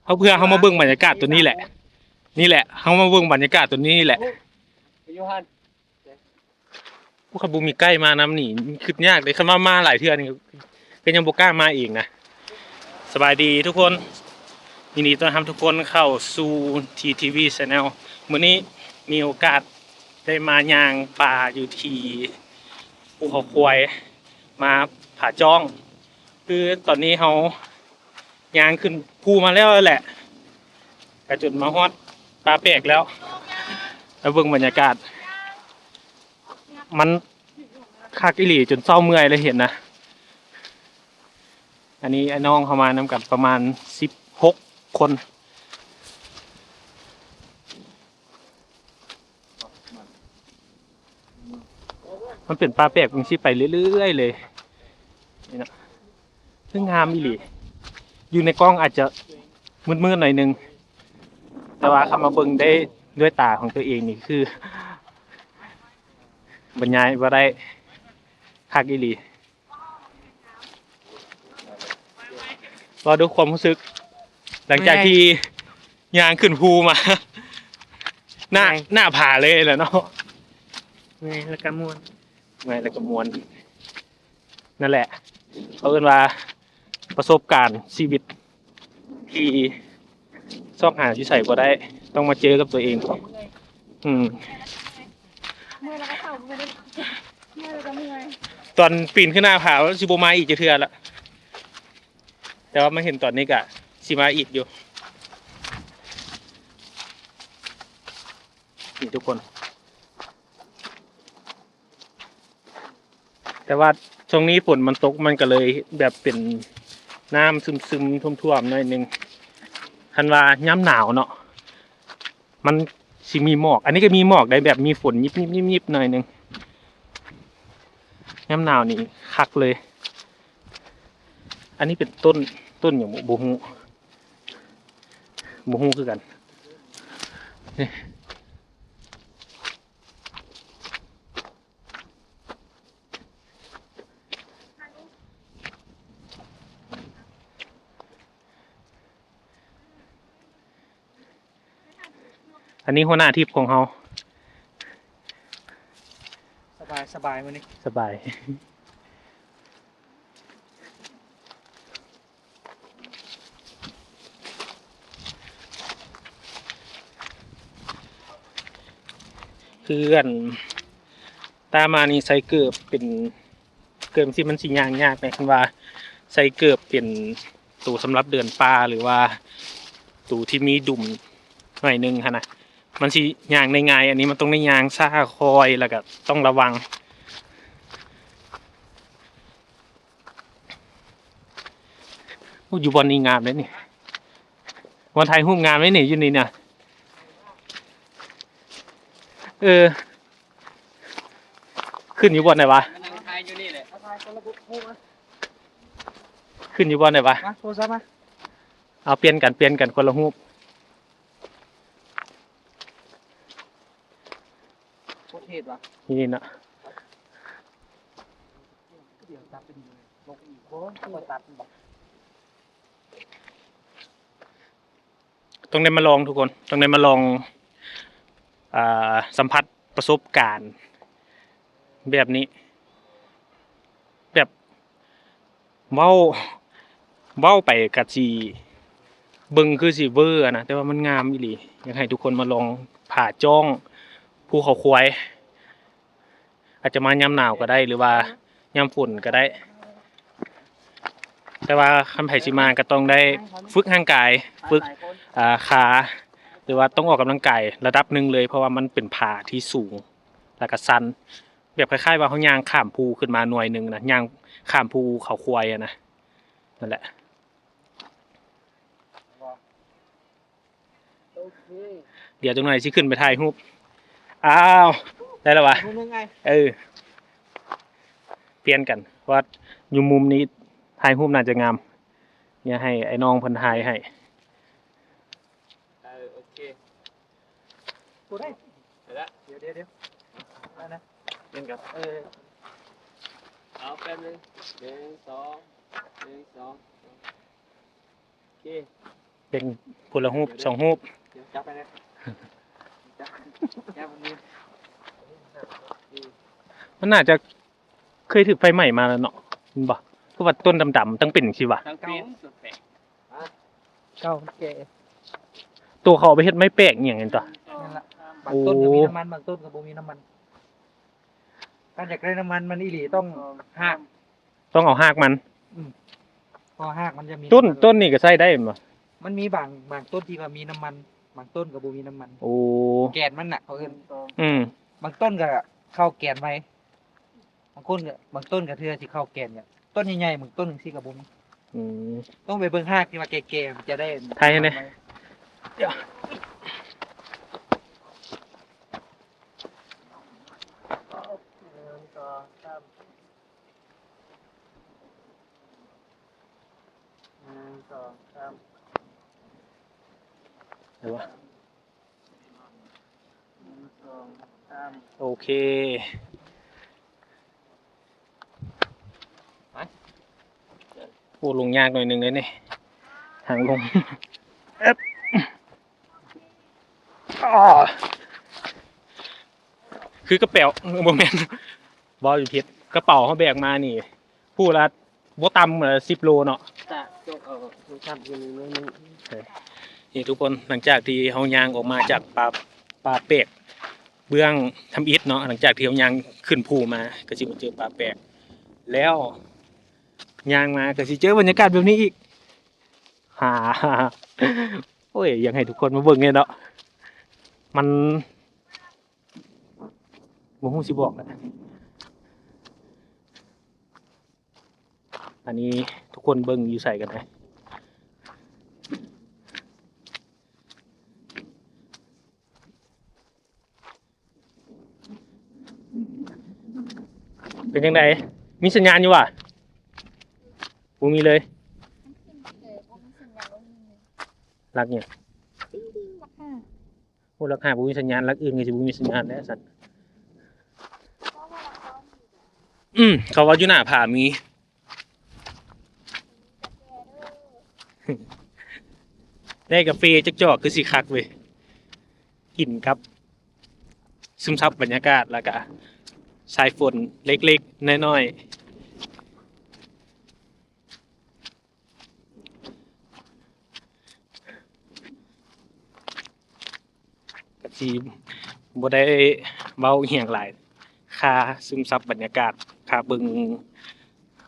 ເຮົາ ເພື່ອເຮົາມາເບິ່ງບັນຍາກາດຕົວນີ້ແຫຼະ ນີ້ແຫຼະ ເຮົາມາເບິ່ງບັນຍາກາດຕົວນີ້ແຫຼະ. ໂອ້ ຄັນບໍ່ມີໄກມານຳນີ້ ຄິດຍາກເດ້ ຄັນວ່າມາຫຼາຍເທື່ອນີ້ ກໍຍັງບໍ່ກ້າມາເອງນະ. ສະບາຍດີທຸກຄົນ ຍິນດີຕ້ອນຮັບທຸກຄົນເຂົ້າສູ່ ທີ ທີ ວີ Channel. ມື້ນີ້ມີໂອກາດໄດ້ມາຍ່າງປ່າຢູ່ທີ່ພູເຂົາຄວາຍ ມາຜາຈ້ອງ. ຄືຕອນນີ້ເຮົາຍ່າງຂຶ້ນພູມາແລ້ວແຫຼະ ກະຈົນມາຮອດປ່າແປກແລ້ວ. ແລ້ວເບິ່ງບັນຍາກາດ ມັນຄັກອີ່ຫຼີ ຈົນເຊົາເມື່ອຍເລີຍເຫັນນະ. ອັນນີ້ອ້າຍນ້ອງເຮົາມານຳກັນປະມານສິບຫົກຄົນ. ມັນເປັນປ່າແປກຈັ່ງຊີ້ໄປເລື້ອຍໆເລີຍ ນີ້ນະ. ຄືງາມອີ່ຫຼີ ຢູ່ໃນກ້ອງອາດຈະມືດໆໜ້ອຍໜຶ່ງ ແຕ່ວ່າຄັນມາເບິ່ງໄດ້ດ້ວຍຕາຂອງຕົວເອງນີ້ ຄືບັນຍາຍບໍ່ໄດ້ ຄັກອີ່ຫຼີ. ເວົ້າດ້ວຍຄວາມຮູ້ສຶກ ຫຼັງຈາກທີ່ຍ່າງຂຶ້ນພູມາ ໜ້າ ເມື່ອຍ ໜ້າຜາເລີຍແຫຼະເນາະ. ເມື່ອຍແລ້ວກໍມ່ວນ ເມື່ອຍແລ້ວກໍມ່ວນ. ນັ້ນແຫຼະ ເຂົາເອີ້ນວ່າປະສົບການຊີວິດທີ່ຊອກຫາຢູ່ໃສບໍ່ໄດ້ ຕ້ອງມາເຈີກັບຕົວເອງ. ອືມ ເມື່ອຍແລ້ວກໍເຊົາ ເມື່ອຍແລ້ວກໍເມື່ອຍ. ຕອນປີນຂຶ້ນໜ້າຜາວ່າຊິບໍ່ມາອີກຈັກເທື່ອລະ ແຕ່ວ່າມາເຫັນຕອນນີ້ກະຊິມາອີກຢູ່ ນີ້ທຸກຄົນ. ແຕ່ວ່າຊ່ວງນີ້ຝົນມັນຕົກ ມັນກໍເລີຍແບບເປັນນ້ຳຊຶມໆຖ້ວມໆໜ້ອຍໜຶ່ງ. ຄັນວ່າຍາມໜາວເນາະ ມັນຊິມີໝອກ ອັນນີ້ກໍມີໝອກໄດ໋ ແບບມີຝົນຍິບໆໆໜ້ອຍໜຶ່ງ. ຍາມໜາວນີ້ຄັກເລີຍ. ອັນນີ້ເປັນຕົ້ນ ຕົ້ນຫຍັງບໍ່ ບໍ່ຮູ້ ບໍ່ຮູ້ຄືກັນ. ນີ້ ອັນນີ້ຫົວໜ້າທີບຂອງເຮົາ. ສະບາຍ ສະບາຍມື້ນີ້ ສະບາຍ. ຄືອັນ ຕາມານີ້ໃສ່ເກີບເປັນ ເກີບຈັ່ງຊີ້ມັນຊິຍ່າງຍາກແດ່ ຄັນວ່າໃສ່ເກີບເປັນໂຕສຳລັບເດີນປ່າ ຫຼືວ່າໂຕທີ່ມີດຸ່ມໜ້ອຍໜຶ່ງຫັ້ນນະ ມັນຊິຍ່າງໄດ້ງ່າຍ. ອັນນີ້ມັນຕ້ອງໄດ້ຍ່າງຊ້າຄ່ອຍ ແລ້ວກະຕ້ອງລະວັງ. ໂອ້ ຢູ່ບ່ອນນີ້ງາມເດ້ນີ້ ບ່ອນຖ່າຍຮູບງາມເດ້ນີ້ ຢູ່ນີ້ນະ. ເອີ ຂຶ້ນຢູ່ບ່ອນໃດວະ? ມານັ່ງຖ່າຍຢູ່ນີ້ແຫຼະ ຂຶ້ນຢູ່ບ່ອນໃດວະ? ມາ ໂທລະສັບມາ ເອົາ ປ່ຽນກັນ ປ່ຽນກັນຄົນລະຮູບ. ໂຄດເທ່ວະ ນີ້ນະ. ຕ້ອງໄດ້ມາລອງທຸກຄົນ ຕ້ອງໄດ້ມາລອງ ອ່າ ສຳຜັດປະສົບການແບບນີ້ ແບບ ເວົ້າ ເວົ້າໄປກະຊິເບິ່ງຄືຊິເວີຫັ້ນນະ ແຕ່ວ່າມັນງາມອີ່ຫຼີ. ຢາກໃຫ້ທຸກຄົນມາລອງຜາຈ້ອງ ພູເຂົາຄວາຍ ອາດຈະມາຍາມໜາວກໍໄດ້ ຫຼືວ່າຍາມຝົນກໍໄດ້. ແຕ່ວ່າຄັນໃຜຊິມາກໍຕ້ອງໄດ້ຝຶກຮ່າງກາຍ ຝຶກ ອ່າ ຂາ ຫຼືວ່າຕ້ອງອອກກຳລັງກາຍລະດັບໜຶ່ງເລີຍ ເພາະວ່າມັນເປັນຜາທີ່ສູງ ແລ້ວກໍຊັນ. ແບບຄ້າຍໆວ່າເຮົາຍ່າງຂ້າມພູຂຶ້ນມາໜ່ວຍໜຶ່ງນະ ຍ່າງຂ້າມພູເຂົາຄວາຍຫັ້ນນະ ນັ້ນແຫຼະ. ໂອເຄ ດຽວຈັກໜ່ອຍຊິຂຶ້ນໄປຖ່າຍຮູບ. ອ້າວ ໄດ້ແລ້ວຫວາ? ຮູບໜຶ່ງໄອ້ ເອີ ປ່ຽນກັນ ເພາະວ່າຢູ່ມຸມນີ້ຖ່າຍຮູບໜ້າຈະງາມ. ດຽວໃຫ້ອ້າຍນ້ອງເພິ່ນຖ່າຍໃຫ້. ເອີ ໂອເຄ ຜູ້ໃດ? ໄດ້ລະ ດຽວໆໆ ໄດ້ນະ ເປັນກັນ ເອີ ເອົາແປັບໜຶ່ງ ໜຶ່ງ ສອງ ໜຶ່ງ ສອງ ໂອເຄ ເປັນຄົນລະຮູບສອງຮູບ. ຈັບໄປເລີຍ ຈັບ ຈັບມັນນີ້ ມັນໜ້າຈະເຄີຍຖືກໄຟໄໝ້ມາແລ້ວເນາະ ແມ່ນບໍ່? ຄືວ່າຕົ້ນດຳໆ ຕັ້ງເປັນຈັ່ງຊີ້ຫວາ? ຕັ້ງເປັນ ເກົ່າ ແກ່ ໂຕເຂົາເອົາໄປເຮັດໄມ້ແປກອີ່ຫຍັງນັ້ນຕົວະ. ນັ້ນລະ ບາງຕົ້ນກໍມີນ້ຳມັນ ບາງຕົ້ນກໍບໍ່ມີນ້ຳມັນ. ຄັນຢາກໄດ້ນ້ຳມັນມັນອີ່ຫຼີ ຕ້ອງຮາກ ຕ້ອງເອົາຮາກມັນ. ອືມ ເພາະຮາກມັນຈະມີ ຕົ້ນ ຕົ້ນນີ້ກໍໃຊ້ໄດ້ແມ່ນບໍ່? ມັນມີບາງ ບາງຕົ້ນທີ່ວ່າມີນ້ຳມັນ ບາງຕົ້ນກໍບໍ່ມີນ້ຳມັນ. ໂອ້ ແກ່ນມັນນະ ເຂົາເອີ້ນ. ອືມ ບາງຕົ້ນກໍເຂົ້າແກ່ນໄວ ບາງຄົນກໍ ບາງຕົ້ນກໍເທື່ອຊິເຂົ້າແກ່ນ. ຕົ້ນໃຫຍ່ໆ ບາງຕົ້ນຈັ່ງຊີ້ກໍບໍ່ມີ. ອືມ ຕ້ອງໄປເບິ່ງຮາກທີ່ວ່າແກ່ໆ ມັນຈະໄດ້ ຖ່າຍໃຫ້ແດ່. ໜຶ່ງ ສອງ ສາມ ໜຶ່ງ ສອງ ສາມ ໄດ້ບໍ່? ໂອເຄ ໄປ. ໂອ້ ລົງຍາກໜ້ອຍໜຶ່ງເດ້ນີ້ ທາງລົງ. ເອີບ ອ້າ ຄືກະເປົາ ບໍ່ແມ່ນ ເວົ້າຢູ່ຜິດ. ກະເປົາເຮົາແບກມານີ້ ຜູ້ລະບໍ່ຕ່ຳ ເອີ ສິບໂລເນາະ. ຈະ ຈະເອົາໂທລະສັບຢູ່ນີ້ໜ້ອຍໜຶ່ງ. ເອີ ນີ້ທຸກຄົນ ຫຼັງຈາກທີ່ເຮົາຍ່າງອອກມາຈາກປ່າ ປ່າແປກເບື້ອງທຳອິດເນາະ, ຫຼັງຈາກທີ່ເຮົາຍ່າງຂຶ້ນພູມາ ກໍຊິມາເຈີປ່າແປກ ແລ້ວຍ່າງມາກໍຊິເຈີບັນຍາກາດແບບນີ້ອີກ. ຫາ ໂອ້ຍ ຢາກໃຫ້ທຸກຄົນມາເບິ່ງເດເນາະ ມັນ ບໍ່ຮູ້ຊິບອກແຫຼະ. ອັນນີ້ທຸກຄົນເບິ່ງຢູ່ໃສກັນນະ? ເປັນຈັ່ງໃດ? ມີສັນຍານຢູ່ຫວາ? ບໍ່ມີເລີຍ. ຫຼັກຫຍັງ? ໂອ້ ຫຼັກຫ້າບໍ່ມີສັນຍານ, ຫຼັກອື່ນກໍຊິບໍ່ມີສັນຍານແລ້ວຊັ້ນ. ອືມ ເຂົາວ່າຢູ່ໜ້າຜາມີ. ໄດ້ກາເຟຈັກຈອກຄືຊິຄັກເວີຍ, ກິນກັບຊຶມຊັບບັນຍາກາດ ແລ້ວກະສາຍຝົນເລັກໆນ້ອຍໆ. ກະຊິບໍ່ໄດ້ເວົ້າອີ່ຫຍັງຫຼາຍ, ຄ່າຊຶມຊັບບັນຍາກາດ, ຄ່າເບິ່ງ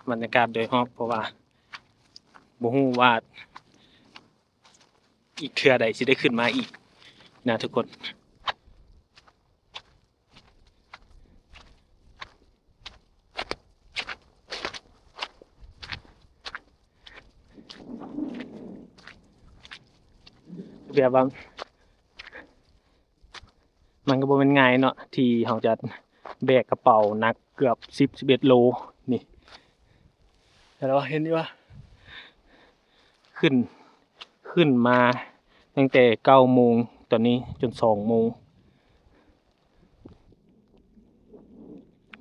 ບັນຍາກາດໂດຍຮອບ, ເພາະວ່າບໍ່ຮູ້ວ່າອີກເທື່ອໃດຊິໄດ້ຂຶ້ນມາອີກນະທຸກຄົນ. ແບບວ່າມັນກໍບໍ່ແມ່ນງ່າຍເນາະ ທີ່ເຮົາຈະແບກກະເປົາໜັກເກືອບສິບ ສິບເອັດໂລນີ້. ແລ້ວເຫັນຢູ່ວ່າ ຂຶ້ນ ຂຶ້ນມາຕັ້ງແຕ່ເກົ້າໂມງ ຕອນນີ້ຈົນສອງໂມງ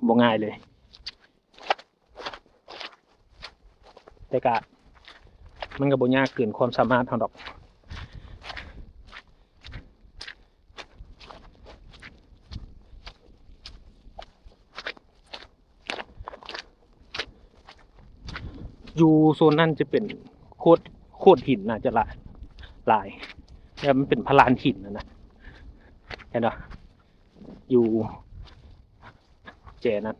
ບໍ່ງ່າຍເລີຍ, ແຕ່ກະ ມັນກໍບໍ່ຍາກເກີນຄວາມສາມາດເຮົາດອກ. ຢູ່ໂຊນນັ້ນຈະເປັນໂຂດ ໂຂດຫີນໜ້າຈະຫຼາຍ ຫຼາຍ ແລ້ວມັນເປັນພະລານຫີນຫັ້ນນະ ເຫັນບໍ່? ຢູ່ແຈນັ້ນ.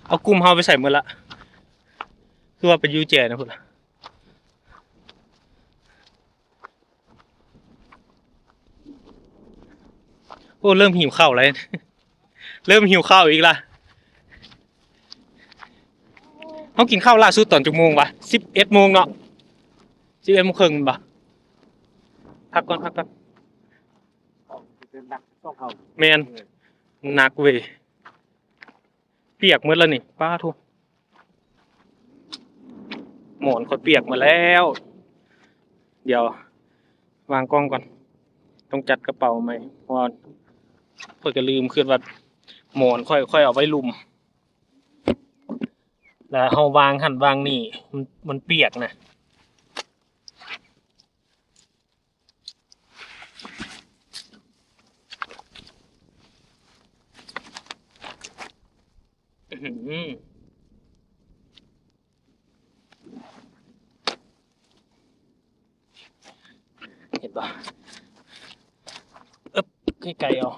ເອົາກຸ່ມເຮົາໄປໃສໝົດລະ? ຄືວ່າໄປຢູ່ແຈນະພຸ້ນລະ. ໂອ້ ເລີ່ມຫິວເຂົ້າແລ້ວ ເລີ່ມຫິວເຂົ້າອີກລະ. ເຮົາກິນເຂົ້າລ່າສຸດຕອນຈັກໂມງວະ? ສິບເອັດໂມງເນາະ ສິບເອັດໂມງເຄິ່ງແມ່ນບໍ່? ພັກກ່ອນ ພັກກ່ອນ. ແມ່ນ ໜັກເວີຍ. ປຽກໝົດແລ້ວນີ້ ປາໂທ້ ໝອນຂ້ອຍປຽກໝົດແລ້ວ. ດຽວວາງກ້ອງກ່ອນ ຕ້ອງຈັດກະເປົາໃໝ່ ເພາະວ່າຂ້ອຍກໍລືມ ຄິດວ່າໝອນຂ້ອຍ ຂ້ອຍເອົາໄວ້ລຸ່ມ ແລ້ວເຮົາວາງຫັ້ນວາງນີ້ ມັນ ມັນປຽກນະ. ເຫັນບໍ່? ເອີບ ໃກ້ໆເອົາ.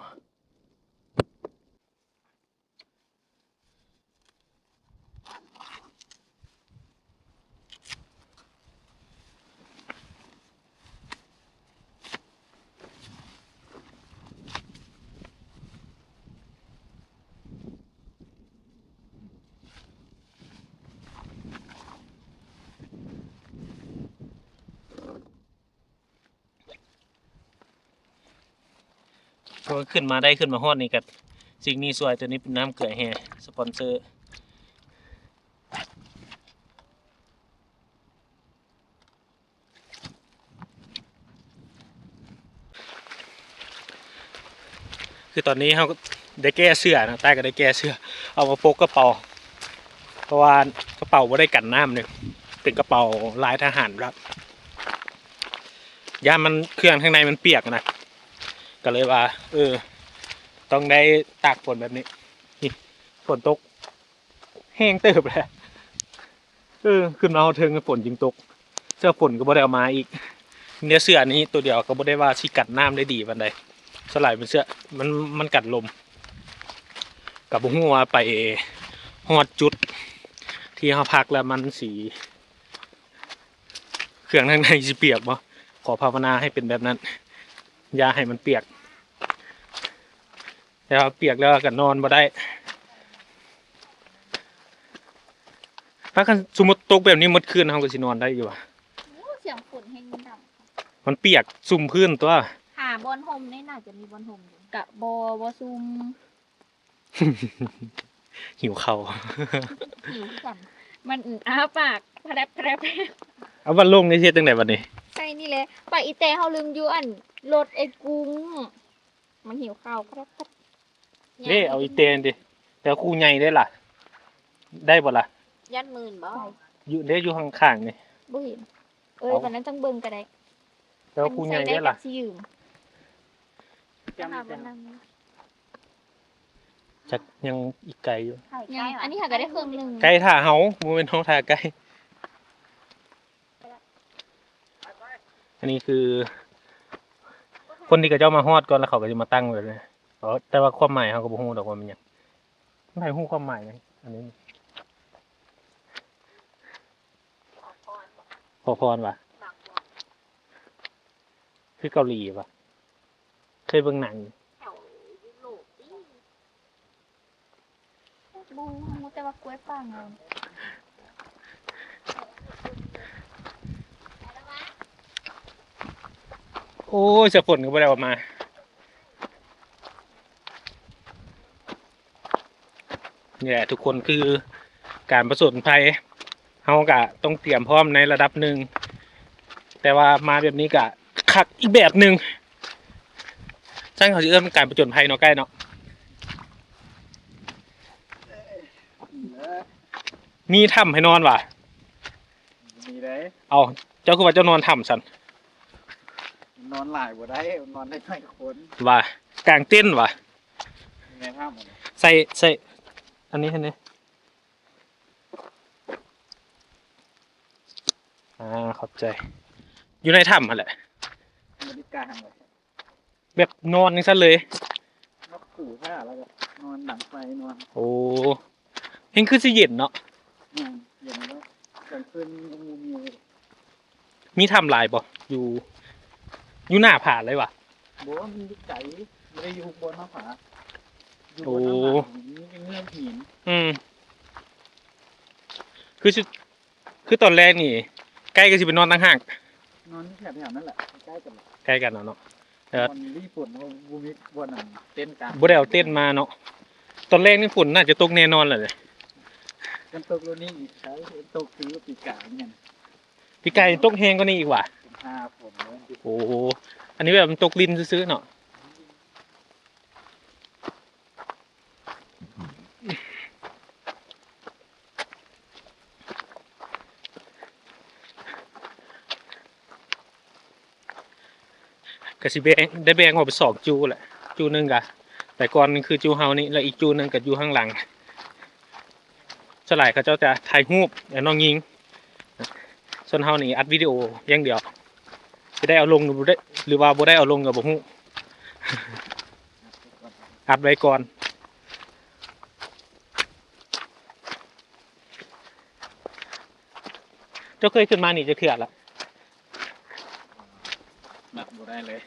ໂອ້ຍ ຂຶ້ນມາໄດ້ ຂຶ້ນມາຮອດນີ້ກໍສິ່ງນີ້ຊ່ວຍ ໂຕນີ້ເປັນນ້ຳເກືອແຮ່ ສະປອນເຊີ. ຄືຕອນນີ້ເຮົາກໍໄດ້ແກ້ເສື້ອນະ ຕ້າຍກໍໄດ້ແກ້ເສື້ອ ເອົາມາປົກກະເປົາ ເພາະວ່າກະເປົາບໍ່ໄດ້ກັນນ້ຳເດ້ ເປັນກະເປົາລາຍທະຫານແບບ ຢ້ານມັນ ເຄື່ອງຂ້າງໃນມັນປຽກນະ ກໍເລີຍວ່າ ເອີ ຕ້ອງໄດ້ຕາກຝົນແບບນີ້. ນີ້ ຝົນຕົກແຮງເຕີບແຫຼະ ເອີ ຂຶ້ນມາຮອດເທິງຝົນຈຶ່ງຕົກ ເສື້ອຝົນກໍບໍ່ໄດ້ເອົາມາອີກ. ແນວເສື້ອອັນນີ້ໂຕດຽວກໍບໍ່ໄດ້ວ່າຊິກັນນ້ຳໄດ້ດີປານໃດ ສ່ວນຫຼາຍເປັນເສື້ອ ມັນ ມັນກັນລົມ. ກໍບໍ່ຮູ້ວ່າໄປຮອດຈຸດທີ່ເຮົາພັກແລ້ວມັນຊິ ເຄື່ອງທາງໃນຊິປຽກບໍ່? ຂໍພາວະນາໃຫ້ເປັນແບບນັ້ນ ຢ່າໃຫ້ມັນປຽກ ແຕ່ວ່າປຽກແລ້ວກໍນອນບໍ່ໄດ້. ຖ້າຄັນສົມມຸດຕົກແບບນີ້ໝົດຄືນ ເຮົາກໍຊິນອນໄດ້ຢູ່ຫວາ? ໂອ້ ສຽງຝົນແຮງດັງ ມັນປຽກຊຸ່ມພື້ນຕົວະ. ຫາບ່ອນຮົ່ມນີ້ ໜ້າຈະມີບ່ອນຮົ່ມຢູ່ ກະບໍ່ ບໍ່ຊຸ່ມ. ຫິວເຂົ້າ ຫິວຄືກັນ ມັນອ້າປາກແປບໆ. ເອົາ ບັດລົງນີ້ເຮັດຈັ່ງໃດບັດນີ້? ໃສ່ນີ້ແຫຼະ ປາກອີແຕເຮົາລືມຢູ່ອັນລົດໄອ້ກຸ້ງ ມັນຫິວເຂົ້າແປບໆ. ເດ້ ເອົາອີແຕນີ້ເດ້ ແຕ່ຄູ່ໃຫຍ່ເດ້ລະ ໄດ້ບໍ່ລະ? ຢ້ານມື່ນບໍ່? ຢູ່ເດ້ ຢູ່ຂ້າງໆນີ້ ບໍ່ເຫັນ. ເອີຍ ເອົາ ບັດນັ້ນຈັ່ງເບິ່ງກໍໄດ້ ແຕ່ວ່າຄູ່ໃຫຍ່ເດ້ລະ ຊິຢືມ. ຈັກຍັງອີກໄກຢູ່ ຍັງ ອັນນີ້ຫາກໍໄດ້ເຄິ່ງໜຶ່ງ ໄກຖ້າເຮົາ ບໍ່ແມ່ນເຮົາຖ້າໄກ. ອັນນີ້ຄືຄົນທີ່ເຂົາເຈົ້າມາຮອດກ່ອນ ແລ້ວເຂົາກໍຈະມາຕັ້ງແບບນີ້. ເອີ ແຕ່ວ່າຄວາມໝາຍເຮົາກໍບໍ່ຮູ້ດອກວ່າແມ່ນຫຍັງ. ໃຜຮູ້ຄວາມໝາຍນີ້? ອັນນີ້ ຂໍພອນຫວາ? ຄືເກົາຫຼີຫວາ? ເຄີຍເບິ່ງໜັງ ແຖວຢູໂຣບຕິ? ບໍ່ຮູ້ ຮູ້ແຕ່ວ່າກ້ວຍປ່າງາມ. ໂອ້ຍ ສາຝົນກໍບໍ່ໄດ້ອອກມາ. ນີ້ແຫຼະທຸກຄົນ ຄືການປະຈົນໄພ ເຮົາກະຕ້ອງຕຽມພ້ອມໃນລະດັບໜຶ່ງ ແຕ່ວ່າມາແບບນີ້ກະຄັກອີກແບບໜຶ່ງ. ຊັ້ນເຂົາຊິເອີ້ນການປະຈົນໄພເນາະ ໄກເນາະ. ມີຖ້ຳໃຫ້ນອນຫວາ? ມີເດ້. ເອົ້າ ເຈົ້າຄືວ່າເຈົ້ານອນຖ້ຳຊັ້ນ? ນອນຫຼາຍບໍ່ໄດ້ ນອນໄດ້ໜ້ອຍຄົນ. ຫວາ? ກາງເຕັນຫວາ? ໃນຖ້ຳ ໃສ່ ໃສ່ ອັນນີ້ຫັ້ນເດ້. ອ່າ ຂອບໃຈ. ຢູ່ໃນຖ້ຳຫັ້ນແຫຼະ. ບໍ່ໄດ້ກາງເລີຍ. ແບບນອນຈັ່ງຊັ້ນເລີຍ? ມາປູຜ້າແລ້ວກໍນອນດັງໄຟນອນ. ໂອ້ ແຮງຄືຊິເຢັນເນາະ. ແມ່ນ ເຢັນແລ້ວ ກາງຄືນມີ ມີ ມີຖ້ຳຫຼາຍບໍ່? ຢູ່ ຢູ່ໜ້າຜາເລີຍຫວາ? ບໍ່ ມັນຢູ່ໄກ ບໍ່ໄດ້ຢູ່ບົນໜ້າຜາ ຢູ່ບົນໜ້າຜາ. ໂອ້ ມີແຕ່ເງືອກຫີນ. ອືມ ຄືຊິ ຄືຕອນແລກນີ້ ໄກກໍຊິໄປນອນຕ່າງຫາກ. ນອນແຖວໆນັ້ນແຫຼະ ໃກ້ກັນ ໃກ້ກັນເນາະ. ເອີ ມັນມີຝົນ ບໍ່ມີບ່ອນອັນເຕັນກາງ ບໍ່ໄດ້ເອົາເຕັນມາເນາະ. ຕອນແລກນີ້ຝົນໜ້າຈະຕົກແນ່ນອນແຫຼະເດ້. ມັນຕົກແລ້ວນີ້ອີກ ຕົກຄືປີກາຍນີ້. ປີກາຍຕົກແຮງກວ່ານີ້ອີກຫວາ? ໂອ້ ອັນນີ້ແບບມັນຕົກລິນຊື່ໆເນາະ. ກະຊິແບ່ງ ໄດ້ແບ່ງອອກເປັນສອງຈູແຫຼະ, ຈູໜຶ່ງກະໄປກ່ອນ ຄືຈູເຮົານີ້ ແລະ ອີກຈູໜຶ່ງກະຢູ່ຂ້າງຫຼັງ. ສ່ວນຫຼາຍເຂົາເຈົ້າຈະຖ່າຍຮູບ ແລະ ນ້ອງຍິງ, ສ່ວນເຮົານີ້ອັດວິດີໂອຢ່າງດຽວ, ຈະໄດ້ເອົາລົງ ຫຼື ບໍ່ໄດ້ ຫຼືວ່າບໍ່ໄດ້ເອົາລົງກະບໍ່ຮູ້, ອັດໄວ້ກ່ອນ. ເຈົ້າເຄີຍຂຶ້ນມານີ້ຈັກເທື່ອລະ? ນັບບໍ່ໄດ້ເລີຍ.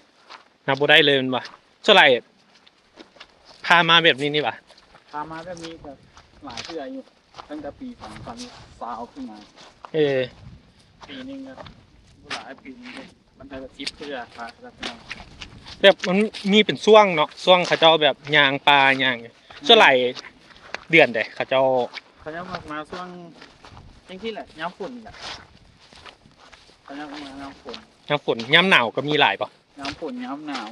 ນັບບໍ່ໄດ້ເລີຍແມ່ນບໍ່? ສ່ວນຫຼາຍພາມາແບບນີ້ນີ້ຫວາ? ພາມາແບບນີ້ກະຫຼາຍເທື່ອຢູ່, ຕັ້ງແຕ່ປີສອງພັນຊາວຂຶ້ນມາ. ເອີ ປີໜຶ່ງກະບໍ່ຫຼາຍ, ປີໜຶ່ງກະ ມັນກະສິບເທື່ອ ພາເຂົາເຈົ້າມາ. ແບບມັນມີເປັນຊ່ວງເນາະ, ຊ່ວງເຂົາເຈົ້າແບບຍ່າງປ່າຍ່າງ. ອືມ. ສ່ວນຫຼາຍເດືອນໃດເຂົາເຈົ້າ? ເຂົາເຈົ້າມັກມາຊ່ວງຈັ່ງຊີ້ແຫຼະ, ຍາມຝົນນີ້ແຫຼະ. ເຂົາເຈົ້າມາຍາມຝົນ. ຍາມຝົນ. ຍາມໜາວກະມີຫຼາຍບໍ່? ຍາມຝົນ ຍາມໜາວ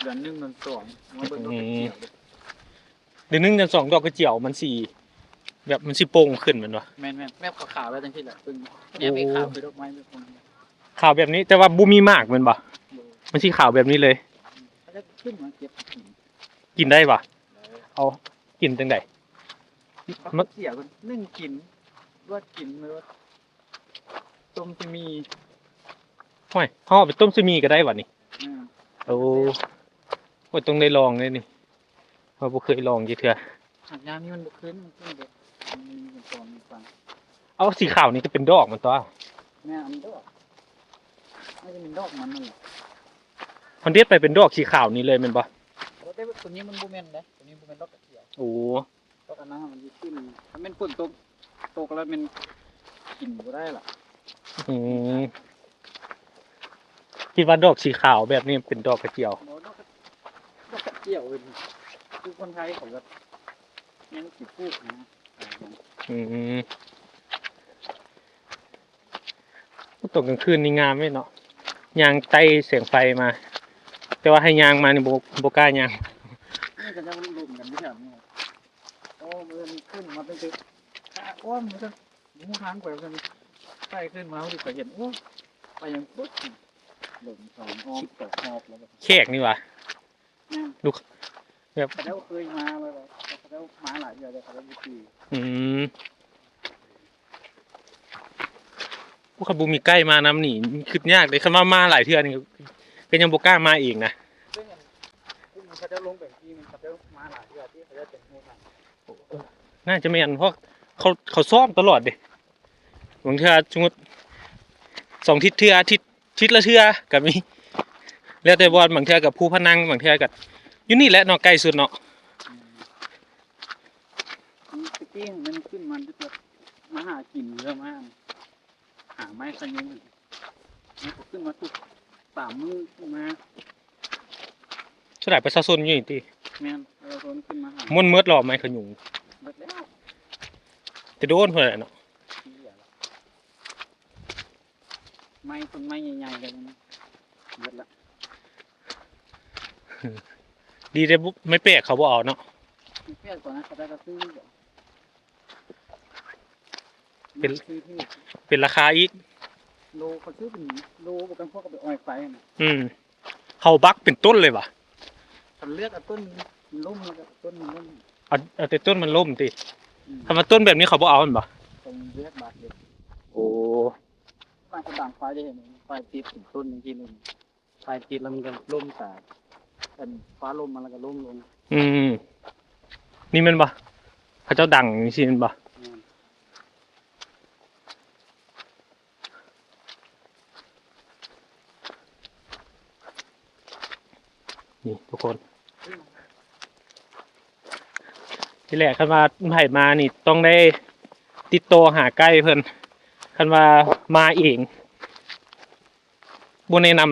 ເດືອນໜຶ່ງ ເດືອນສອງ ມາເບິ່ງດອກກະຈຽວ. ອືມ. ເດືອນໜຶ່ງເດືອນສອງ ດອກກະຈຽວມັນຊິ ແບບມັນຊິໂປ່ງຂຶ້ນແມ່ນບໍ່? ແມ່ນໆ ແບບຂາວໆແລ້ວຈັ່ງຊີ້ແຫຼະ. ເພິ່ນ ໂອ້ ແນມເອງຂາວຄືດອກໄມ້ແບບນີ້. ຂາວແບບນີ້ ແຕ່ວ່າບໍ່ມີໝາກແມ່ນບໍ່? ບໍ່. ມັນຊິຂາວແບບນີ້ເລີຍ. ເຂົາຈະຂຶ້ນມາເກັບກິນ. ກິນໄດ້ຫວາ? ໄດ້. ເອົາ ກິນຈັ່ງໃດ? ມັນ ເສຍເພິ່ນ ໜຶ້ງກິນ ລວກກິນ ຫຼືວ່າ ຕົ້ມຊິໝີ່. ໂອ້ຍ ເຮົາເອົາໄປຕົ້ມຊິໝີ່ກະໄດ້ຫວານີ້? ອືມ. ໂອ້ ໂອ້ຍ ຕ້ອງໄດ້ລອງເດ້ນີ້, ເຮົາບໍ່ເຄີຍລອງຈັກເທື່ອ. ຫາກຍາມນີ້ມັນບໍ່ຂຶ້ນ, ມັນຂຶ້ນແບບ ມັນມີເປັນຕອນເປັນຝັ່ງ. ເອົາ ສີຂາວນີ້ກະເປັນດອກມັນຕົວະ? ແມ່ນ ອັນດອກ ມັນຈະເປັນດອກມັນນັ້ນແຫຼະ. ເຮົາເດັດໄປເປັນດອກສີຂາວນີ້ເລີຍແມ່ນບໍ່? ໂອ້ ແຕ່ໂຕນີ້ມັນບໍ່ແມ່ນເດ້, ໂຕນີ້ບໍ່ແມ່ນດອກກະຈຽວ. ໂອ້. ດອກອັນນັ້ນມັນຊິຂຶ້ນ, ຄັນແມ່ນຝົນຕົກ ຕົກແລ້ວແມ່ນກິນບໍ່ໄດ້ລະ. ອືມ. ຄິດວ່າດອກສີຂາວແບບນີ້ເປັນດອກກະຈຽວ. ບໍ່, ດອກກະ ດອກກະຈຽວເປັນ ຄືຄົນໄທເຂົາກະຍັງຊິປູກນະ. ອືມ. ຕອນກາງຄືນນີ້ງາມເດ້ເນາະ, ຍ່າງໃຕ້ແສງໄຟມາ, ແຕ່ວ່າໃຫ້ຍ່າງມານີ້ບໍ່ ບໍ່ກ້າຍ່າງ. ນີ້ກະຈະລົມກັນຢູ່ແຖວນີ້. ໂອ້ ມື້ນີ້ຂຶ້ນມາຕັ້ງແຕ່ ໂອ້ ມື້ນັ້ນ ຮູ້ທາງໄປວ່າຊັ້ນ, ໄຕ່ຂຶ້ນມາພໍດີຂ້ອຍເຫັນ ໂອ້ ໄປຫຍັງພຸ້ນ ລົມສອງອ້ອມສອງຮອບແລ້ວ. ແຂກນີ້ຫວາ? ແມ່ນ. ລູກ ແບບ ເຂົາເຈົ້າເຄີຍມາແລ້ວ ເຂົາເຈົ້າມາຫຼາຍເທື່ອແລ້ວ ເຂົາເຈົ້າຢູ່ປີ. ອືມ. ໂອ້ ຄັນບໍ່ມີໄກມານຳນີ້ ຄຶດຍາກເດ້, ຄັນວ່າມາຫຼາຍເທື່ອນີ້ ກະຍັງບໍ່ກ້າມາເອງນະ. ເຊິ່ງອັນ ກຸ່ມເຂົາເຈົ້າລົງໄປທີ່ ເຂົາເຈົ້າມາຫຼາຍເທື່ອທີ່ ເຂົາເຈົ້າຈະຮູ້ທາງ. ໜ້າຈະແມ່ນ ເພາະເຂົາ ເຂົາຊ້ອມຕະຫຼອດເດ້. ບາງເທື່ອສົມມຸດ ສອງທິດເທື່ອ ອາທິດ ທິດລະເທື່ອກະມີ, ແລ້ວແຕ່ບ່ອນ. ບາງເທື່ອກະພູພະນັງ, ບາງເທື່ອກະຢູ່ນີ້ແຫຼະເນາະ ໃກ້ສຸດເນາະ. ອືມ. ຕະກີ້ມັນຂຶ້ນມາ ມາຫາກິນເລື່ອງມາ ຫາໄມ້ຂະຍຸງ. ມັນກະຂຶ້ນມາທຸກສາມມື້ຂຶ້ນມາ. ສ່ວນຫຼາຍປະຊາຊົນຢູ່ນີ້ຕິ? ແມ່ນ ປະຊາຊົນຂຶ້ນມາຫາ. ໝົດເໝິດແລ້ວໄມ້ຂະຍຸງ? ເໝິດແລ້ວ. ແຕ່ໂດນພຸ້ນແຫຼະເນາະ. ໄມ້ ຕົ້ນໄມ້ໃຫຍ່ໆ ກະເໝິດລະ. ດີແຕ່ບໍ່ ໄມ້ແປກເຂົາບໍ່ເອົາເນາະ. ໄມ້ແປກຕອນນັ້ນເຂົາໄດ້ກະຊື້. ເປັນ ເປັນລາຄາອີກ. ໂລ ເຂົາຊື້ເປັນໂລ ບໍ່ກັນພວກເຂົາໄປອອຍໄຟຫັ້ນນະ. ອືມ. ເຂົາບັກເປັນຕົ້ນເລີຍຫວາ? ຄັນເລືອກເອົາຕົ້ນມັນລົ້ມ ແລ້ວກະເອົາຕົ້ນມັນລົ້ມ. ເອົາ ເອົາແຕ່ຕົ້ນມັນລົ້ມຕິ? ອືມ. ຄັນວ່າຕົ້ນແບບນີ້ເຂົາບໍ່ເອົາແມ່ນບໍ່? ຕ້ອງແຍກບັກເດ້. ໂອ້. ບາງຄົນບາງໄຟໄດ້ເຫັນ ໄຟຕິດເປັນຕົ້ນຈັ່ງຊີ້ເລີຍ. ໄຟຕິດແລ້ວມັນກະລົ້ມຕາຍ, ອັນຟ້າລົມມາແລ້ວກະລົ້ມລົງ. ອືມ. ນີ້ແມ່ນບໍ່? ເຂົາເຈົ້າດັງຈັ່ງຊີ້ແມ່ນບໍ່? ແມ່ນ. ນີ້ທຸກຄົນ ທີແລກຄັນວ່າໃຜມານີ້ຕ້ອງໄດ້ຕິດຕໍ່ຫາໄກເພິ່ນ, ຄັນວ່າມາເອງ ບໍ່ແນະນຳ,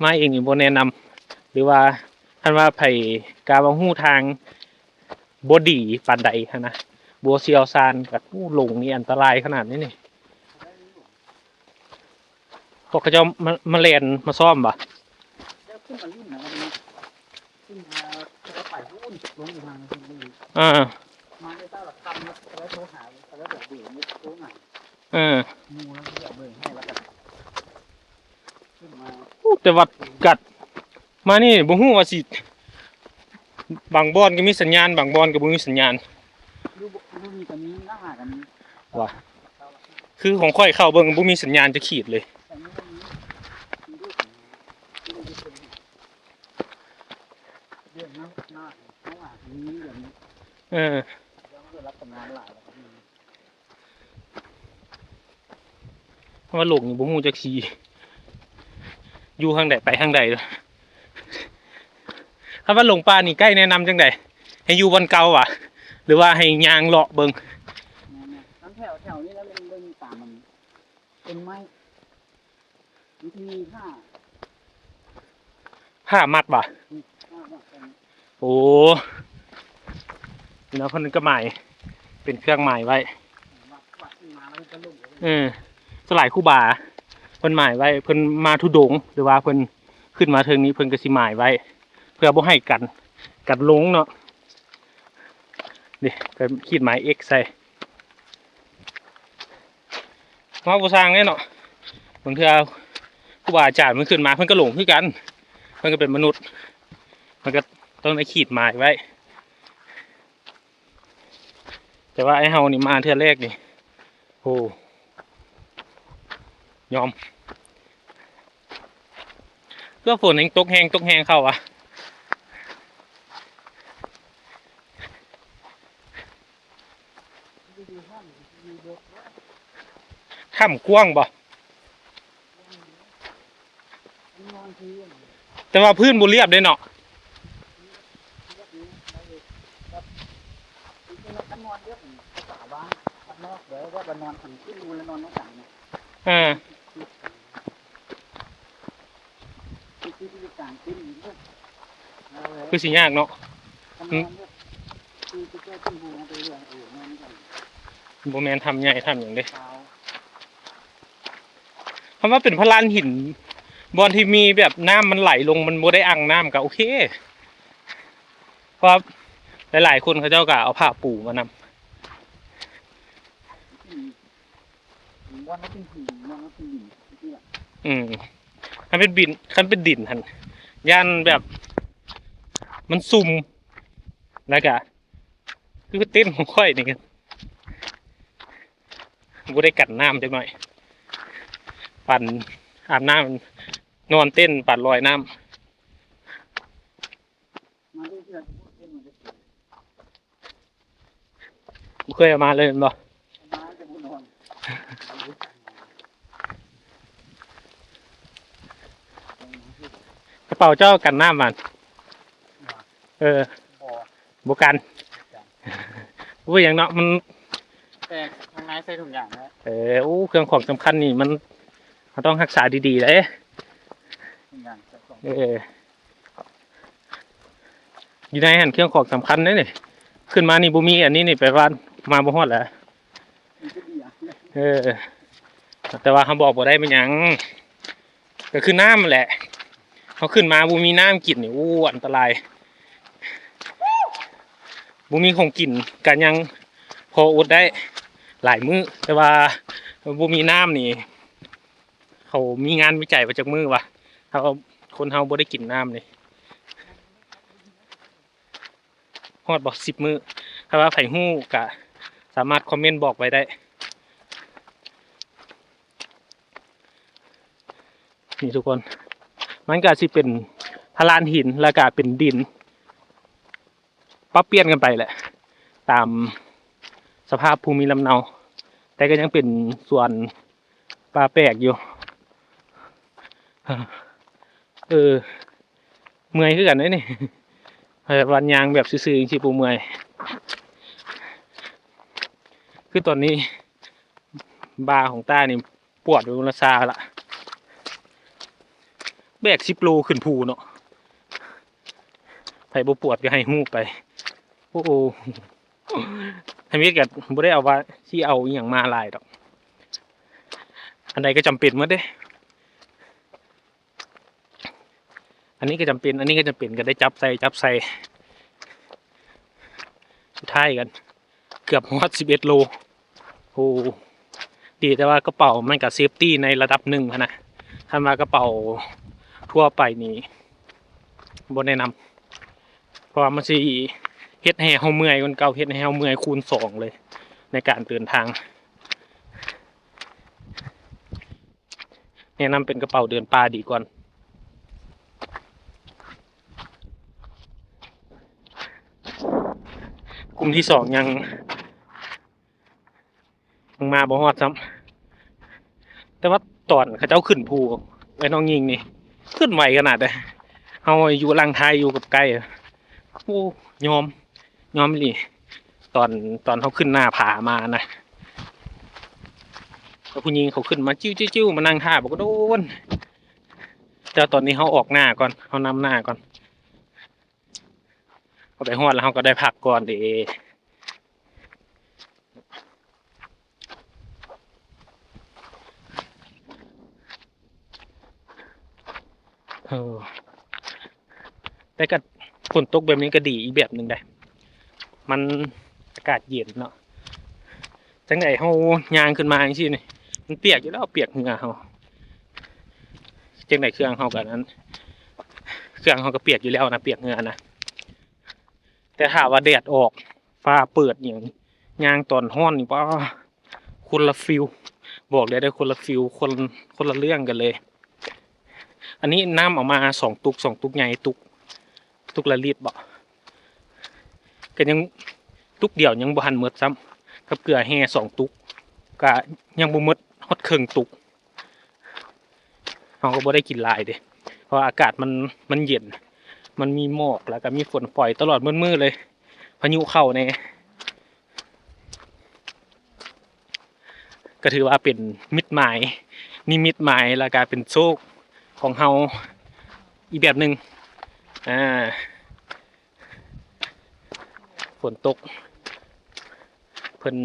ມາເອງນີ້ບໍ່ແນະນຳ. ຫຼືວ່າຄັນວ່າໃຜກະວ່າຮູ້ທາງບໍ່ດີປານໃດຫັ້ນນະ, ບໍ່ຊ່ຽວຊານ ກະ ໂອ້ ຫຼົງນີ້ອັນຕະລາຍຂະໜາດນີ້ນີ້. ພວກເຂົາເຈົ້າມາ ມາແລ່ນມາຊ້ອມບໍ່? ເຈົ້າຂຶ້ນມາຫຼິ້ນນະ ຂຶ້ນມາ ແລ້ວກໍໄປພຸ້ນ ລົງຢູ່ທາງພຸ້ນ. ອ່າ ມາແຕ່ເຊົ້າລະຄ່ຳ ແລ້ວໂທຫາ ແລ້ວບອກເບີ ໂທຫາ ເອີ ໝູ່ ແລ້ວບອກເບີໃຫ້ ແລ້ວກໍຂຶ້ນມາ. ໂອ້ ແຕ່ວ່າກັດມານີ້ບໍ່ຮູ້ວ່າຊິ ບາງບ່ອນກໍມີສັນຍານ ບາງບ່ອນກໍບໍ່ມີສັນຍານ. ຢູ່ ຢູ່ນີ້ກໍມີ ໜ້າຫາກໍມີ ວ່າ ຄືຂອງຂ້ອຍເຂົ້າເບິ່ງບໍ່ມີສັນຍານຈັກຂີດເລີຍ. ເອີ ເພາະວ່າຫຼົງນີ້ບໍ່ຮູ້ຈັກຊິຢູ່ທາງໃດໄປທາງໃດ. ຄັນວ່າຫຼົງປ່ານີ້ ໄກແນະນຳຈັ່ງໃດ? ໃຫ້ຢູ່ບ່ອນເກົ່າຫວາ ຫຼືວ່າໃຫ້ຍ່າງເລາະເບິ່ງ? ແມ່ນໆ ແຖວ ແຖວນີ້ລະ ເບິ່ງ ເບິ່ງຕາມມັນ ຕົ້ນໄມ້ ມັນຊິມີຜ້າ ຜ້າມັດຫວາ? ອືມ ຜ້າມັດກັນ. ໂອ້ ນີ້ເນາະ ເພິ່ນກໍໝາຍ ເປັນເຄື່ອງໝາຍໄວ້. ເອີ ສ່ວນຫຼາຍຄູບາເພິ່ນໝາຍໄວ້ ເພິ່ນມາທຸດົງ ຫຼືວ່າເພິ່ນຂຶ້ນມາເທິງນີ້ ເພິ່ນກໍຊິໝາຍໄວ້ ເພື່ອບໍ່ໃຫ້ກັນ ກັນຫຼົງເນາະ. ນີ້ ກໍຂີດໝາຍ X ໃສ່. ເວົ້າບໍ່ຊ່າງເດ້ເນາະ ບາງເທື່ອຄູບາອາຈານເພິ່ນຂຶ້ນມາ ເພິ່ນກໍຫຼົງຄືກັນ ເພິ່ນກໍເປັນມະນຸດ ເພິ່ນກໍຕ້ອງໄດ້ຂີດໝາຍໄວ້. ແຕ່ວ່າໄອ້ເຮົານີ້ມາເທື່ອແລກນີ້ ໂອ້ ຍອມ ຄືຝົນແຮ່ງຕົກແຮງ ຕົກແຮງເຂົ້າຫວາ. ຖ້ຳກວ້າງບໍ່? ແຕ່ວ່າພື້ນບໍ່ລຽບເດ້ເນາະ. ເອີ ຄືຊິຍາກເນາະ. ບໍ່ແມ່ນຖ້ຳໃຫຍ່ຖ້ຳຫຍັງເດ້. ຄຳວ່າເປັນພະລານຫີນ ບ່ອນທີ່ມີແບບນ້ຳມັນໄຫຼລົງ ມັນບໍ່ໄດ້ອັ່ງນ້ຳກໍໂອເຄ ເພາະວ່າຫຼາຍໆຄົນເຂົາເຈົ້າກໍເອົາຜ້າປູມານຳ. ອືມ ຄັນເປັນດິນ ຄັນເປັນດິນຫັ້ນ ຢ້ານແບບມັນຊຸ່ມ ແລ້ວກະ ຄືເຕັນຂອງຂ້ອຍນີ້ ບໍ່ໄດ້ກັນນ້ຳຈັກໜ້ອຍ ປານອາບນ້ຳ ນອນເຕັນປານລອຍນ້ຳ. ບໍ່ເຄີຍເອົາມາເລີຍແມ່ນບໍ່? ກະເປົາເຈົ້າກັນນ້ຳຫັ້ນ? ເອີ ບໍ່ ບໍ່ກັນ ບໍ່ຫຍັງເນາະ ມັນ ແຕ່ທາງໃນໃສ່ຖົງຢາງແລ້ວ. ເອີ ໂອ້ ເຄື່ອງຂອງສຳຄັນນີ້ມັນ ເຮົາຕ້ອງຮັກສາດີໆເດ້. ເອີ ຢູ່ໃນຫັ້ນເຄື່ອງຂອງສຳຄັນເດ້ນີ້ ຂຶ້ນມານີ້ບໍ່ມີອັນນີ້ນີ້ ແປວ່າມາບໍ່ຮອດແຫຼະ. ເອີ ແຕ່ວ່າເຮົາບອກບໍ່ໄດ້ແມ່ນຫຍັງ ກໍຄືນ້ຳແຫຼະ ເຮົາຂຶ້ນມາບໍ່ມີນ້ຳກິນນີ້ ໂອ້ ອັນຕະລາຍ ບໍ່ມີຂອງກິນກໍຍັງພໍອົດໄດ້ຫຼາຍມື້ ແຕ່ວ່າບໍ່ມີນ້ຳນີ້ ເຂົາມີງານວິໄຈວ່າຈັກມື້ວ່າ ເຮົາ ຄົນເຮົາບໍ່ໄດ້ກິນນ້ຳນີ້ ຮອດບໍ່ ສິບມື້? ຖ້າວ່າໃຜຮູ້ກະສາມາດຄອມເມັນບອກໄວ້ໄດ້. ນີ້ທຸກຄົນ ມັນກະຊິເປັນພະລານຫີນ ແລ້ວກະເປັນດິນ ປັບປ່ຽນກັນໄປແຫຼະ ຕາມສະພາບພູມີລຳເນົາ ແຕ່ກໍຍັງເປັນສວນປ່າແປກຢູ່. ເອີ ເມື່ອຍຄືກັນເດ້ນີ້ ແບບວ່າຍ່າງແບບຊື່ໆ ຈັ່ງຊີ້ບໍ່ເມື່ອຍ. ຄືຕອນນີ້ບ່າຂອງຕ້ານີ້ ປວດໄປໝົດລະຊາລະ ແບກສິບໂລຂຶ້ນພູເນາະ ໃຜບໍ່ປວດກໍໃຫ້ຮູ້ໄປ. ໂອ້ໂຫ ທຳອິດກໍບໍ່ໄດ້ເອົາວ່າຊິເອົາອີ່ຫຍັງມາຫຼາຍດອກ ອັນໃດກໍຈຳເປັນໝົດເດ້. ອັນນີ້ກໍຈຳເປັນ ອັນນີ້ກໍຈຳເປັນ ກໍໄດ້ຈັບໃສ່ ຈັບໃສ່ ສຸດທ້າຍກໍເກືອບຮອດສິບເອັດໂລ. ໂອ້ ດີແຕ່ວ່າກະເປົາມັນກະເຊຟຕີໃນລະດັບໜຶ່ງຫັ້ນນະ. ຄັນວ່າກະເປົາທົ່ວໄປນີ້ບໍ່ແນະນຳ ເພາະວ່າມັນຊິເຮັດໃຫ້ເຮົາເມື່ອຍກວ່າເກົ່າ ເຮັດໃຫ້ເຮົາເມື່ອຍຄູນສອງເລີຍໃນການເດີນທາງ. ແນະນຳເປັນກະເປົາເດີນປ່າດີກ່ອນ. ກຸ່ມທີສອງຍັງ ຍັງມາບໍ່ຮອດຊ້ຳ. ແຕ່ວ່າຕອນເຂົາເຈົ້າຂຶ້ນພູ ໄອ້ນ້ອງຍິງນີ້ ຂຶ້ນໄວຂະໜາດໃດ. ເຮົາຢູ່ຫຼັງທ້າຍ ຢູ່ກັບໃກ້ ໂອ້ ຍອມ ຍອມອີ່ຫຼີ. ຕອນ ຕອນເຮົາຂຶ້ນໜ້າຜາມານະ ແລ້ວຜູ້ຍິງເຂົາຂຶ້ນມາ ຈິ້ວໆໆ ມານັ່ງຖ້າບັກໂດນ. ແຕ່ຕອນນີ້ເຮົາອອກໜ້າກ່ອນ ເຮົານຳໜ້າກ່ອນ. ເຮົາໄປຮອດແລ້ວເຮົາກໍໄດ້ພັກກ່ອນເດ້. ເອີ ແຕ່ກໍຝົນຕົກແບບນີ້ກໍດີອີກແບບໜຶ່ງໄດ໋ ມັນອາກາດເຢັນເນາະ. ຈັ່ງໃດເຮົາຍ່າງຂຶ້ນມາຈັ່ງຊີ້ນີ້ ມັນປຽກຢູ່ແລ້ວ ປຽກເຫື່ອເຮົາ. ຈັ່ງໃດເຄື່ອງເຮົາກໍນັ້ນ ເຄື່ອງເຮົາກໍປຽກຢູ່ແລ້ວນະ ປຽກເຫື່ອນະ. ແຕ່ຖ້າວ່າແດດອອກ ຟ້າເປີດຫຍັງ ຍ່າງຕອນຮ້ອນນີ້ ປ້າ ຄົນລະຟີລ ບອກໄດ້ເດີ ຄົນລະຟີລ ຄົນ ຄົນລະເລື່ອງກັນເລີຍ. ອັນນີ້ນ້ຳເອົາມາສອງຕຸກ ສອງຕຸກໃຫຍ່ ຕຸກ ຕຸກລະລິດບໍ ກໍຍັງ ຕຸກດຽວຍັງບໍ່ທັນໝົດຊ້ຳ ກັບເກືອແຮ່ສອງຕຸກ ກະຍັງບໍ່ໝົດຮອດເຄິ່ງຕຸກ. ເຮົາກໍບໍ່ໄດ້ກິນຫຼາຍເດ້ ເພາະວ່າອາກາດມັນ ມັນເຢັນ ມັນມີໝອກ ແລ້ວກໍມີຝົນຝອຍຕະຫຼອດໝົດມື້ເລີຍ ພາຍຸເຂົ້າແດ່. ກໍຖືວ່າເປັນມິດໝາຍ ນິມິດໝາຍ ແລ້ວກໍເປັນໂຊກຂອງເຮົາອີກແບບໜຶ່ງ. ອາ ຝົນຕົກ ເພິ່ນ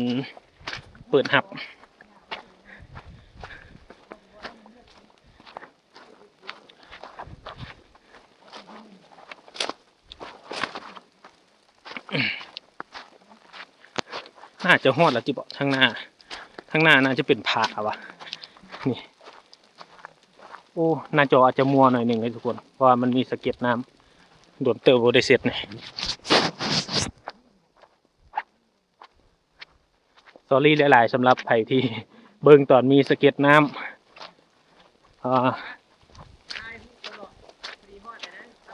ເປີດຮັບ. ໜ້າຈະຮອດແລ້ວຕິເບາະ ທາງໜ້າ ທາງໜ້າໜ້າຈະເປັນຜາວະ ນີ້. ໂອ້ ໜ້າຈໍອາດຈະມົວໜ້ອຍໜຶ່ງເດ້ທຸກຄົນ ເພາະວ່າມັນມີສະເກັດນ້ຳ ດົນເຕີບບໍ່ໄດ້ເຊັດນີ້. ສອຣີຫຼາຍໆ ສຳລັບໃຜທີ່ເບິ່ງຕອນມີສະເກັດນ້ຳ. ອ່າ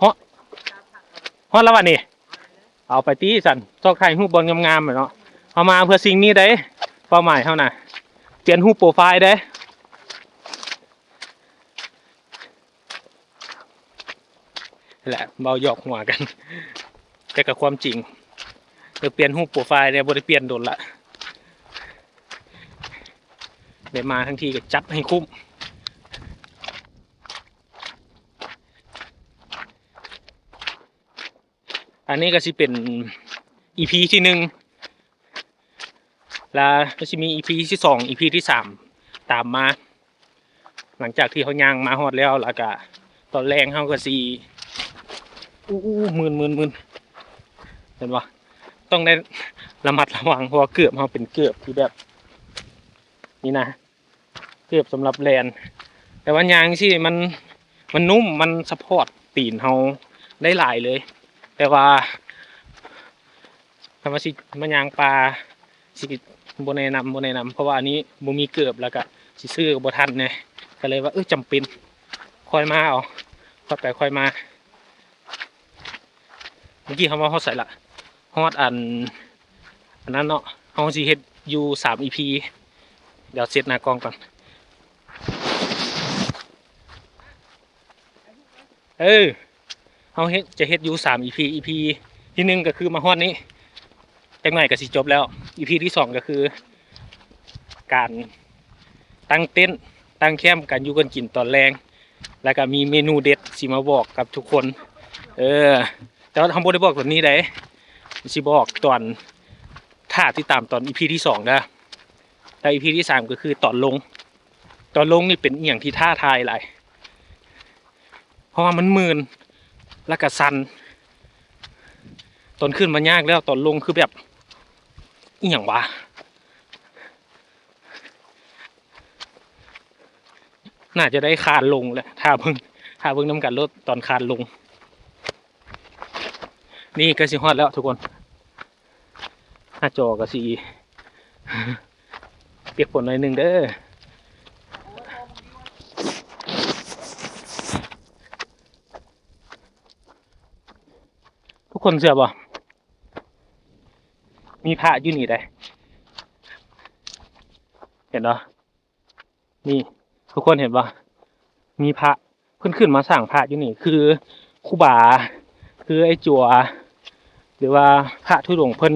ຮອດ ຮອດແລ້ວຫວານີ້? ເອົາໄປຕິຊັ້ນ ຊອກຖ່າຍຮູບບ່ອນງາມໆ ແຫຼະເນາະ. ເຮົາມາເພື່ອສິ່ງນີ້ເດ້ ເປົ້າໝາຍເຮົານະ ປ່ຽນຮູບໂປຣຟາຍເດ້. ແຫຼະ ເວົ້າຢອກຫົວກັນ ແຕ່ກໍຄວາມຈິງ ຢາກປ່ຽນຮູບໂປຣຟາຍແດ່ ບໍ່ໄດ້ປ່ຽນດົນລະ ໄດ້ມາທັງທີກໍຈັດໃຫ້ຄຸ້ມ. ອັນນີ້ກໍຊິເປັນອີພີທີໜຶ່ງ ແລ້ວກໍຊິມີອີພີທີສອງ ອີພີທີສາມຕາມມາ ຫຼັງຈາກທີ່ເຮົາຍ່າງມາຮອດແລ້ວ ແລ້ວກະຕອນແລງເຮົາກໍຊິ ອູ້ໆ ມື່ນໆໆ ເຫັນບໍ່? ຕ້ອງໄດ້ລະມັດລະວັງ ເພາະວ່າເກີບເຮົາເປັນເກີບທີ່ແບບນີ້ນະ ເກີບສຳລັບແລ່ນ ແຕ່ວ່າຍ່າງຈັ່ງຊີ້ມັນ ມັນນຸ້ມ ມັນຊັບພອດຕີນເຮົາໄດ້ຫຼາຍເລີຍ ແຕ່ວ່າ ຄັນວ່າຊິມາຍ່າງປ່າ ຊິບໍ່ແນະນຳ ບໍ່ແນະນຳ ເພາະວ່າອັນນີ້ບໍ່ມີເກີບ ແລ້ວກະຊິຊື້ກໍບໍ່ທັນແດ່ ກໍເລີຍວ່າ ເອີ ຈຳເປັນ ຄ່ອຍມາເອົາ ຄ່ອຍໄປຄ່ອຍມາ. ເມື່ອກີ້ເຮົາມາຮອດໃສລະ? ຮອດອັນ ອັນນັ້ນເນາະ ເຮົາຊິເຮັດຢູ່ສາມອີພີ ດຽວເຊັດໜ້າກ້ອງກ່ອນ. ເອີ ເຮົາເຮັດ ຈະເຮັດຢູ່ສາມອີພີ ອີພີທີໜຶ່ງກໍຄືມາຮອດນີ້ ຈັກໜ້ອຍກໍຊິຈົບແລ້ວ ອີພີທີສອງກໍຄືການຕັ້ງເຕັນ ຕັ້ງແຄ້ມ ການຢູ່ການກິນຕອນແລງ ແລ້ວກໍມີເມນູເດັດຊິມາບອກກັບທຸກຄົນ ເອີ ແຕ່ວ່າເຮົາບໍ່ໄດ້ບອກຕອນນີ້ໃດ໋ ຊິບອກຕອນ ຖ້າຕິດຕາມຕອນອີພີທີສອງເດີ ແລ້ວອີພີທີສາມກໍຄືຕອນລົງ ຕອນລົງນີ້ເປັນອີ່ຫຍັງທີ່ທ້າທາຍຫຼາຍ ເພາະວ່າມັນມື່ນ ແລ້ວກໍສັ່ນ ຕອນຂຶ້ນມາຍາກແລ້ວ ຕອນລົງຄືແບບ ອີ່ຫຍັງວະ? ໜ້າຈະໄດ້ຄານລົງແຫຼະ ຖ້າເບິ່ງ ຖ້າເບິ່ງນຳກັນໂລດຕອນຄານລົງ. ນີ້ໃກ້ຊິຮອດແລ້ວທຸກຄົນ ໜ້າຈໍກໍຊິປຽກຝົນໜ້ອຍໜຶ່ງເດີ. ທຸກຄົນເຊື່ອບໍ່? ມີພະຢູ່ນີ້ເດ້ ເຫັນບໍ່? ນີ້ ທຸກຄົນເຫັນບໍ່? ມີພະ ເພິ່ນຂຶ້ນມາສ້າງພະຢູ່ນີ້ ຄືຄູບາ ຄືໄອ້ຈົວ ຫຼືວ່າພະທຸດົງ ເພິ່ນ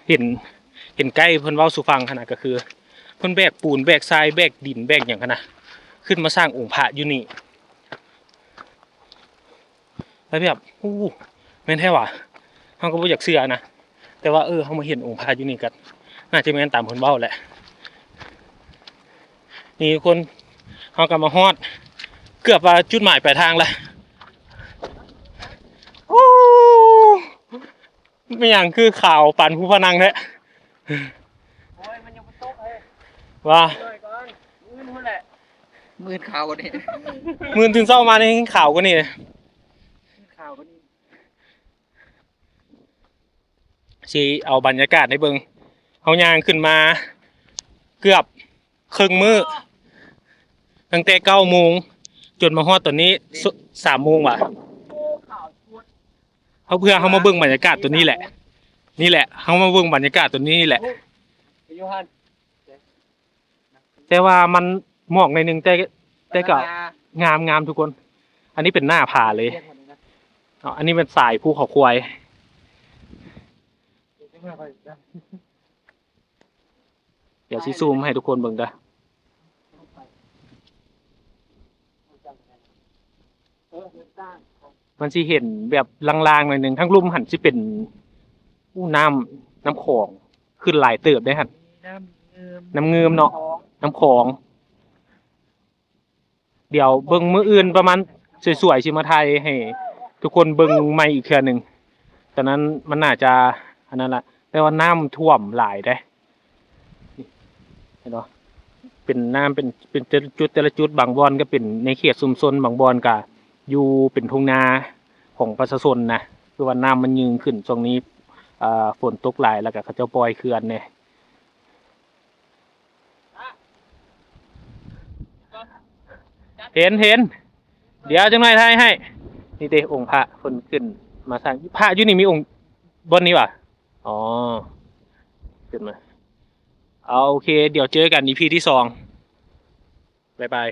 ເຫັນ ເຫັນໄກ ເພິ່ນເວົ້າສູ່ຟັງຫັ້ນນະ ກໍຄືເພິ່ນແບກປູນ ແບກຊາຍ ແບກດິນ ແບກຫຍັງຫັ້ນນະ ຂຶ້ນມາສ້າງອົງພະຢູ່ນີ້. ແລ້ວແບບ ໂອ້ ແມ່ນແທ້ຫວາ ເຮົາກໍບໍ່ຢາກເຊື່ອນະ ແຕ່ວ່າ ເອີ ເຮົາມາເຫັນອົງພະຢູ່ນີ້ກໍໜ້າຈະແມ່ນຕາມເພິ່ນເວົ້າແຫຼະ. ນີ້ທຸກຄົນ ເຮົາກໍມາຮອດ ເກືອບວ່າຈຸດໝາຍປາຍທາງແລ້ວ. ໂອ້ ແມ່ນຫຍັງຄືຂາວປານພູພະນັງແທ້? ໂອ້ຍ ມັນຍັງບໍ່ຕົກເລີຍ ວ່າ ເມື່ອຍກ່ອນ ມື້ອື່ນພຸ້ນແຫຼະ ມື້ອື່ນຂາວກວ່ານີ້ ມື້ອື່ນຕື່ນເຊົ້າມານີ້ຂາວກວ່ານີ້ ຂາວກວ່ານີ້. ຊິເອົາບັນຍາກາດໃຫ້ເບິ່ງ ເຮົາຍ່າງຂຶ້ນມາເກືອບເຄິ່ງມື້ ຕັ້ງແຕ່ເກົ້າໂມງ ຈົນມາຮອດຕອນນີ້ ສ- ສາມໂມງຫວາ. ເຮົາ ເພື່ອເຮົາມາເບິ່ງບັນຍາກາດຕົວນີ້ແຫຼະ ນີ້ແຫຼະ ເຮົາມາເບິ່ງບັນຍາກາດຕົວນີ້ແຫຼະ. ແຕ່ວ່າມັນໝອກໜ້ອຍໜຶ່ງ ແຕ່ ແຕ່ກໍງາມໆ ທຸກຄົນ. ອັນນີ້ເປັນໜ້າຜາເລີຍ. ເອົາ ອັນນີ້ແມ່ນສາຍພູເຂົາຄວາຍ. ດຽວຊິຊູມໃຫ້ທຸກຄົນເບິ່ງເດີ. ມັນຊິເຫັນແບບລາງໆ ໜ້ອຍໜຶ່ງ ທາງລຸ່ມຫັ້ນຊິເປັນ ອູ້ ນ້ຳ ນ້ຳຂອງ ຂຶ້ນຫຼາຍເຕີບເດ້ຫັ້ນ. ນ້ຳງື່ມ ນ້ຳງື່ມເນາະ ຂອງ ນ້ຳຂອງ. ດຽວເບິ່ງມື້ອື່ນປະມານສວຍໆ ຊິມາຖ່າຍໃຫ້ທຸກຄົນເບິ່ງໃໝ່ອີກເທື່ອໜຶ່ງ. ຕອນນັ້ນມັນໜ້າຈະອັນນັ້ນລະ ແຕ່ວ່ານ້ຳຖ້ວມຫຼາຍເດ້ ເຫັນບໍ່? ເປັນນ້ຳ ເປັນ ເປັນແຕ່ລະຈຸດ ແຕ່ລະຈຸດ ບາງບ່ອນກໍເປັນໃນເຂດຊຸມຊົນ ບາງບ່ອນກໍຢູ່ເປັນທົ່ງນາຂອງປະຊາຊົນນະ ຄືວ່ານ້ຳມັນຍື່ງຂຶ້ນຊ່ວງນີ້. ເອີ ຝົນຕົກຫຼາຍ ແລ້ວກໍເຂົາເຈົ້າປ່ອຍເຂື່ອນແດ່. ເຫັນ ເຫັນ ດຽວຈັກໜ້ອຍຖ່າຍໃຫ້. ນີ້ເດ້ ອົງພະເພິ່ນຂຶ້ນມາສ້າງ. ພະຢູ່ນີ້ມີອົງ ບ່ອນນີ້ຫວາ? ອໍ ຂຶ້ນມາ. ເອົາ ໂອເຄ ດຽວເຈີກັນອີພີທີສອງ. ບາຍບາຍ.